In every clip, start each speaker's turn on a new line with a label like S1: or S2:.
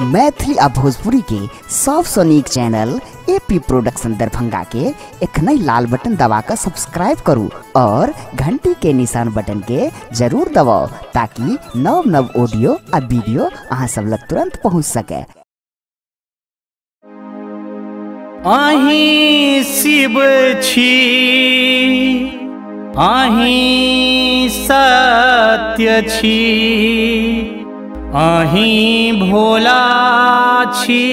S1: मैथिली आ भोजपुरी के सबसँ नीक चैनल एपी प्रोडक्शन दरभंगा के एखने लाल बटन दबा सब्सक्राइब करू और घंटी के निशान बटन के जरूर दबाओ ताकि नव नव ऑडियो आ वीडियो अहाँ सब लग तुरंत पहुंच सके।
S2: अहीं शिव छी, अहीं सत्य छी, अहीं भोला छी,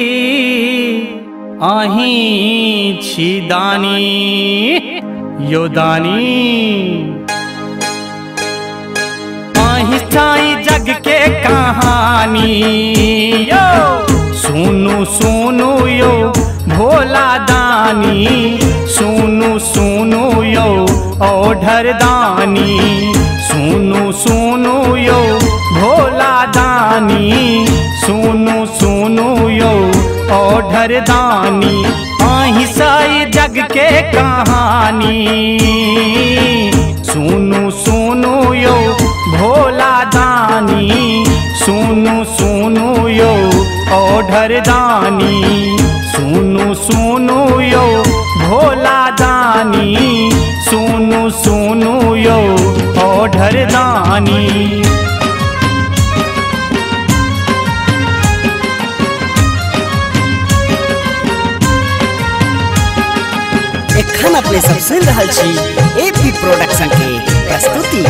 S2: अहीं छी दानी यो दानी। अहीं साईं जग के कहानी यो, सुनु सुनु यो भोला दानी, सुनु सुनु यो ओढ़र दानी, सुनु सुनु यो भोला दानी, सुनु सुनु यो ओढ़र दानी। अहीं साईं जग के कहानी, सुनु सुनु यो भोला दानी, सुनु सुनु यो ओढ़र दानी, सुनु सुनु यो भोला दानी, सुनु सुनु यो ओढ़र दानी।
S1: एखन अपने सब सुन रहल छी एपी प्रोडक्शन के प्रस्तुति।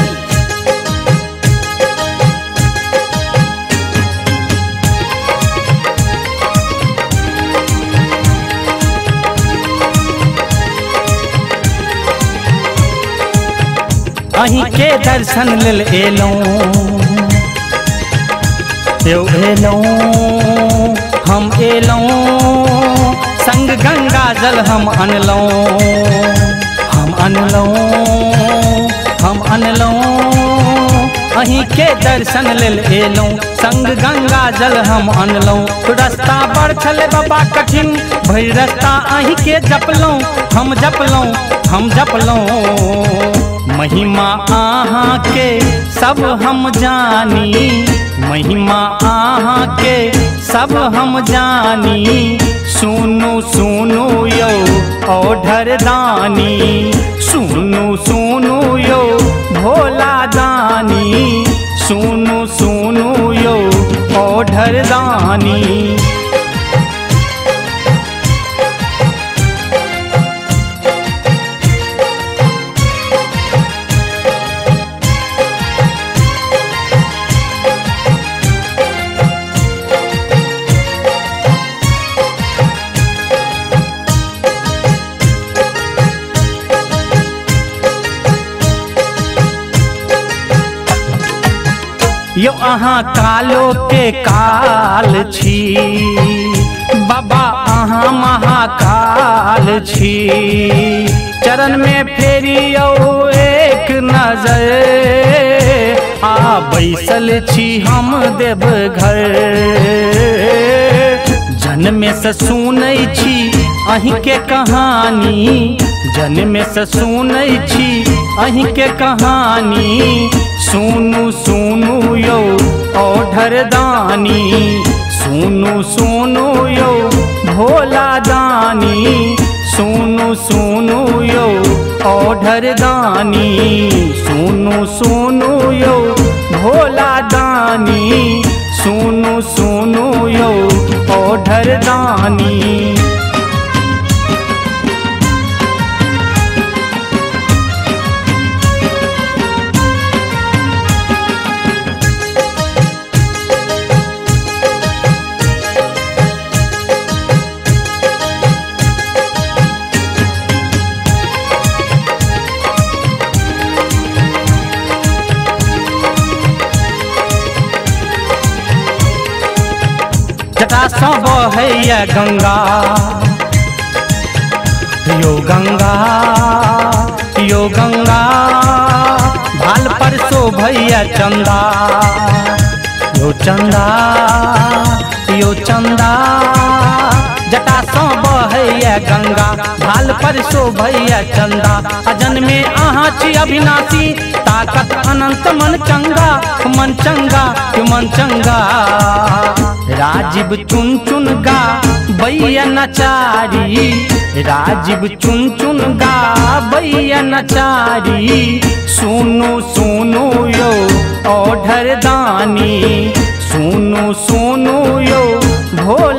S2: अहीं के दर्शन लेल एलौं यो एलौं हम एलौं, संग गंगा जल हम अनलौं, हम अनलौं हम अनलौं। अहीं के दर्शन लेल एलौं, संग गंगा जल हम अनलौं। रास्ता बड़ छलै बाबा कठिन, भरि रास्ता अहीं के जपलौं, हम जपलौं हम जपलौं। महिमा अहाँ के सब हम जानी, महिमा अहाँ के सब हम जानी। सुनु सुनु यो ओढ़र दानी, सुनु सुनु यो भोला दानी, सुनु सुनु यो ओढ़र दानी। यो अहाँ कालो के काल छी बाबा, अहाँ महाकाल छी। चरण में फेरियौ एक नजर, आ बैसल छी हम देवघर। जन्म से सुनै छी अहीं के कहानी, जन्म से सुनै छी अहीं के कहानी। सुनु सुनु यो ओढ़र दानी, सुनु सुनु यो भोला दानी, सुनु सुनु यो ओढ़र दानी, सुनु सुनु यो भोला दानी, सुनु सुनु यो ओढ़र दानी। जटा सँ बहैया गंगा यो गंगा यो गंगा, भाल पर शोभैया चंदा यो चंदा यो चंदा। जटा सँ बहैया गंगा, भाल पर शोभैया चंदा। अजन में अहाँ छी अविनाशी, ताकत अनंत मन चंगा, मन चंगा मन चंगा। राजीव चुन चुन गा बैया नचारी, राजीव चुन चुन गा बैया नचारी। सुनु सुनु यो औढर दानी, सुनु सुनु यो भोला।